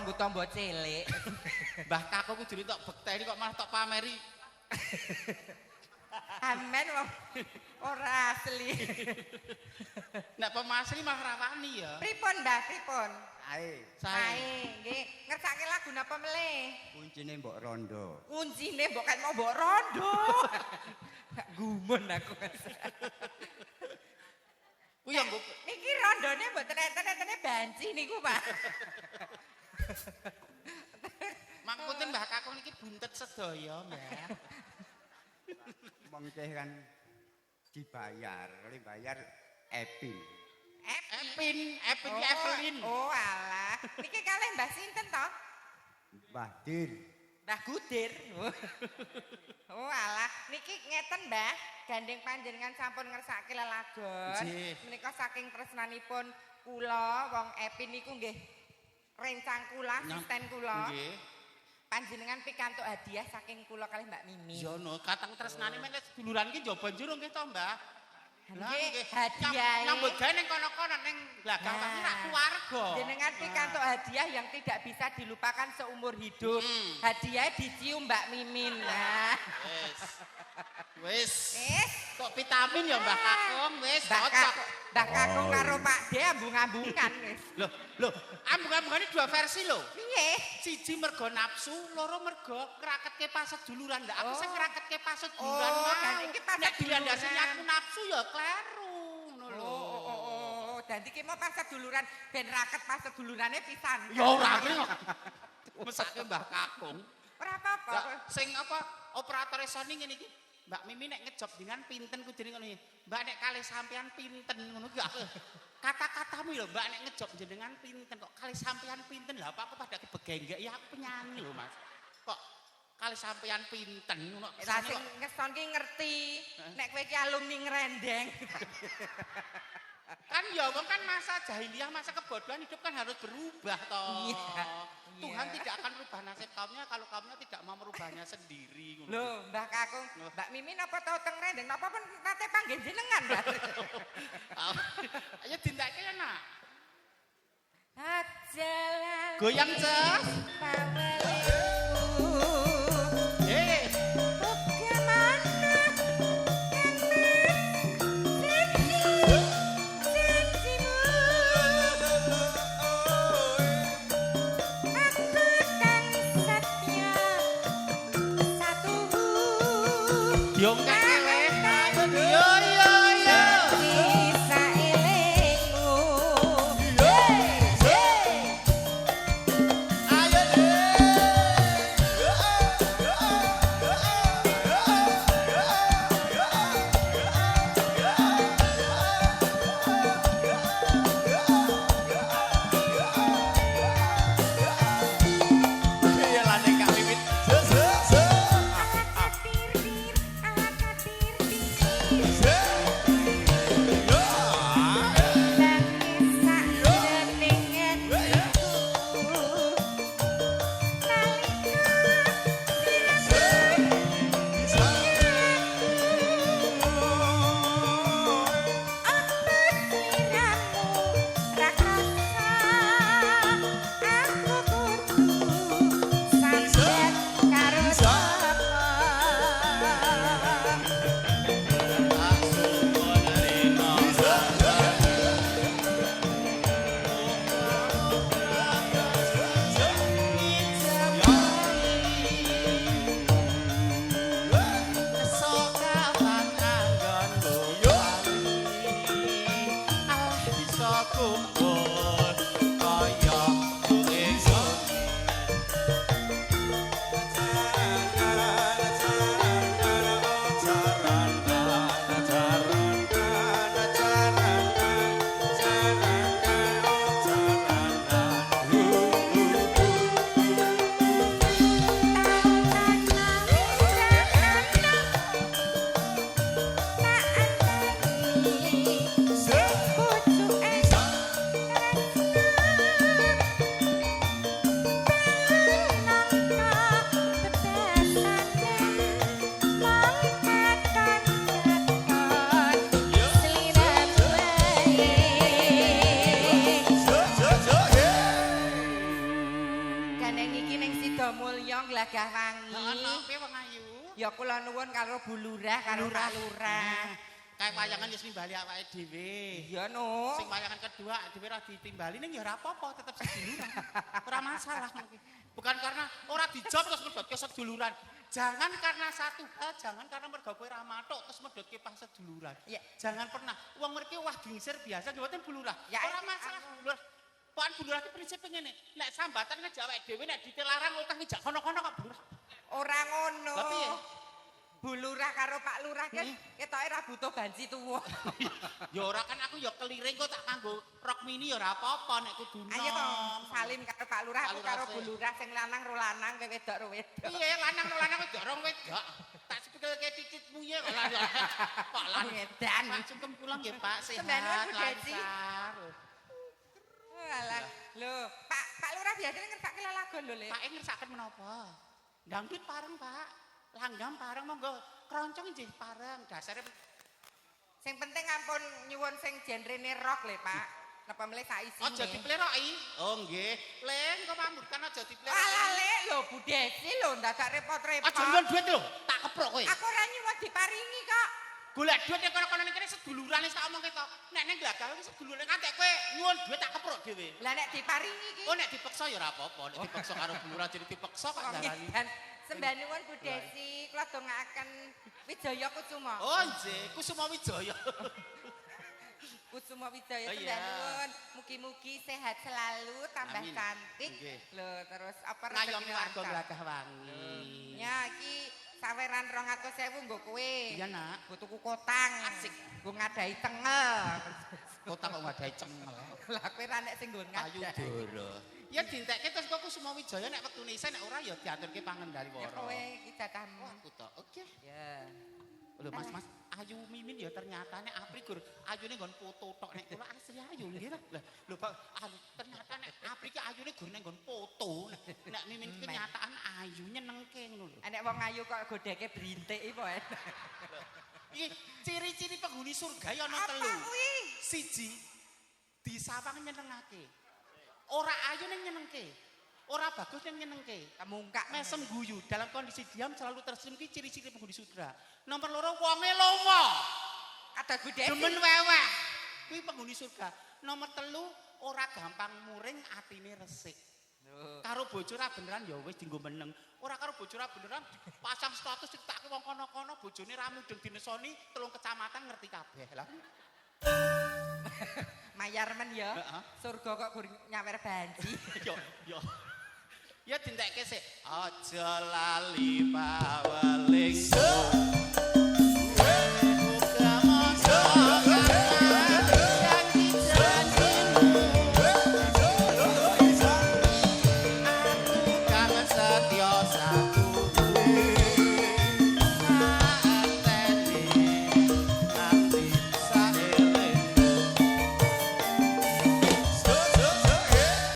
nggo tombo cilik. Mbah Kakung kudune tok bekteni kok malah tok pameri. Amen wong ora asli. Nek pemasri malah rawani ya. Pripun, Mbah? Pripun? Ae, Sae. Sae, nggih. Ngersake lagu napa melih? Kuncine mbok rondo. Kuncine mbok kan mau mbok rondo. Gumun aku. Kuwi ya nggo Niki rondone mboten enten-entene banci niku, Pak. Mangkute Mbah Kakung niki buntet sedaya, Mbah. Mengke kan dibayar, oleh bayar Epin. Epin, Epin ki Evelyn. Oh, alah. Niki kalih Mbah sinten to? Mbah Dir. Mbah Gudir. Oh, alah. Niki ngeten, Mbah. Gandeng panjenengan sampun ngersake lelagon. Nggih. Menika saking tresnanipun kula wong Epin niku nggih rencang kula, asisten kula. Nggih. Panjenengan pikantuk hadiah saking kula kalih Mbak Mimi. Ya no, katang tresnane men seduluran ki njaba njero nggih to, Mbah. Lah Nggih, hadiahe. Nyambut gawe ning kono-kono ning Glagah Wangi rak keluarga. Jenengan pikantuk hadiah yang tidak bisa dilupakan seumur hidup. Hadiah dicium Mbak Mimin. Nah. Wis. Wis. Wis. Kok vitamin ya Mbah Kakung, wis Mbah cocok. Kakung, Mbah Kakung karo Pak D ambung-ambungan wis. Loh, loh, ambung-ambungane dua versi lho. Piye? Siji mergo nafsu, loro mergo ngraketke paseduluran. Lah aku sing ngraketke paseduluran Oh, mau. kan iki Nek dilandasi paseduluran. aku nafsu ya kleru ngono lho. Oh. Dadi ki mau paseduluran ben raket pasedulurane pisan. Ya ora kuwi kok. Mesake Mbah Kakung. Ora apa-apa. Lah sing apa operatore Sony ngene iki. Mbak Mimi nek ngejob dengan pinten kudune ngono iki. Mbak nek kalih sampean pinten ngono ki aku. Kata-katamu lho Mbak nek ngejob jenengan pinten kok kalih sampean pinten. Lah apa aku pada kebegenggek ya aku penyanyi lho Mas. Kok kalih sampean pinten ngono. Lah sing ngeson ki ngerti nek kowe ki alumni ngrendeng. Kan ya wong kan masa jahiliyah, masa kebodohan hidup kan harus berubah toh. Iya. Tuhan Iya. tidak akan merubah nasib kaumnya kalau kaumnya tidak mau merubahnya sendiri ngono. Lho, Mbah Kakung, Mbak Mimi napa tau teng rendeng napa pun nate panggih jenengan, Mbah. Ayo dintake ya, Nak. Aja lali Goyang, Ces. pawelingku. Eh, Bagaimana janjimu? Aku kang setia satu. Diongkake le. Yo yo yo. Bisa elingmu. Ayo deh. Iya lah nek Kak Wiwit. Se se se. Alat katir, alat Ning Sidomulyo Glagah Wangi. Heeh, piye wong ayu? Ya kula nuwun karo Bu Lurah karo Pak Lurah. Kae wayangan wis nimbali awake dhewe. Iya no. Sing wayangan kedua dhewe ora ditimbali ning ya ora apa-apa, tetep seduluran. Ora masalah ngono kuwi. Bukan karena ora dijob terus medhotke seduluran. Jangan karena satu hal, jangan karena mergo kowe ora mathuk terus medhotke pas seduluran. Ya. Jangan pernah. Wong mriki wah gingsir biasa nggih mboten Bu Lurah. Ya, Ora masalah Bu Lurah. Pokan Bu Lurah ki prinsipe ngene, nek sambatan ngejak awake dhewe nek ditelarang utang ngejak kono-kono kok Bu Lurah. Ora ngono. Lah piye? Bu Lurah karo Pak Lurah kan ketoke ora butuh banci tuwa. Ya ora kan aku ya keliring kok tak nganggo rok mini ya ora apa-apa nek kudu Ayo to, salim karo Pak Lurah, aku Pak Lurah karo Bu sih. Lurah sing lanang ro lanang, kowe wedok ro wedok. Piye lanang ro lanang wedok rong wedok. Tak sepikilke cicitmu ya kok lanang. Pak lanang. Edan. Pak sungkem kula nggih Pak, sehat, Sembah nuwun, Bu Desi. lancar. Alah, lho, Pak Pak Lurah biasanya ngersake lelagon lho, Le. Pak ngersakaken menapa? Dangdut pareng, Pak. Langgam pareng monggo. Kroncong nggih pareng. Dasare Sing penting ampun nyuwun sing genrene rock le, Pak. Napa mleh sak isine. aja dipleroki. Oh nggih. Le engko pamurkan aja dipleroki. Alah le, lho Bu Desi lho ndadak repot-repot. Aja nyuwun duit lho, tak keprok kowe. Aku ora nyuwun diparingi kok. Golek duit ning kono-kono ning kene seduluran wis tak omongke to. Nek ning Glagah iki sedulure ngantek kowe nyuwun duit tak keprok dhewe. Lah nek diparingi ki. Oh nek dipeksa ya ora apa-apa, nek dipeksa karo Bu Lurah jadi dipeksa kok darani. Dan sembah nuwun Bu Desi, kula dongaaken Wijaya Kusuma. Oh nggih, Kusuma Wijaya. Kusuma Wijaya Oh, sembah iya. nuwun. Mugi-mugi sehat selalu, tambah Amin. cantik. Nggih. Lho terus apa Ngayomi rezekine warga lancar. Glagah Wangi. Ya iki saweran 200.000 nggo kowe. Iya, Nak. Nggo tuku kotang. Asik. Nggo ngadahi tengel. Kotang kok ngadahi cengel. Lah kowe ra nek sing nggo Kayu ngadahi. dara. Ya dintekke terus kok Kusuma Wijaya nek wektune isih nek ora ya diaturke pangendali Ya wara. kowe iki jatahmu. Oh, aku to. Oke. Ya. Lho Mas, Mas, ayu Mimin ya ternyata nek Apri gur ayune nggon foto tok nek kula asli ayu nggih ta. Lah lho Pak, anu, ternyata nek Apri ki ayune gur nek nggon foto. Nek Mimin ki kenyataan ayu nyenengke ngono lho. Nek wong ayu kok godheke brintik iki po. Iki ciri-ciri penghuni surga ya ana Apa telu. kuwi? Siji, disawang nyenengake. Ora ayu ning nyenengke. Ora bagus ning nyenengke. Kemungkak. Mesem guyu dalam kondisi diam selalu tersenyum ki ciri-ciri penghuni surga. Nomor loro wonge lomo. Kata Bu Desi. Demen weweh. Kuwi penghuni surga. Nomor telu ora gampang muring atine resik. Lho. Karo bojo ra beneran ya wis dienggo meneng. Ora karo bojo ra beneran pasang status ditektake wong kono-kono bojone ra mudeng dinesoni telung kecamatan ngerti kabeh lah. Mayar men ya. Heeh. Surga kok gur nyawer banci. Yo yo. Ya dintekke sik. Aja lali paweling.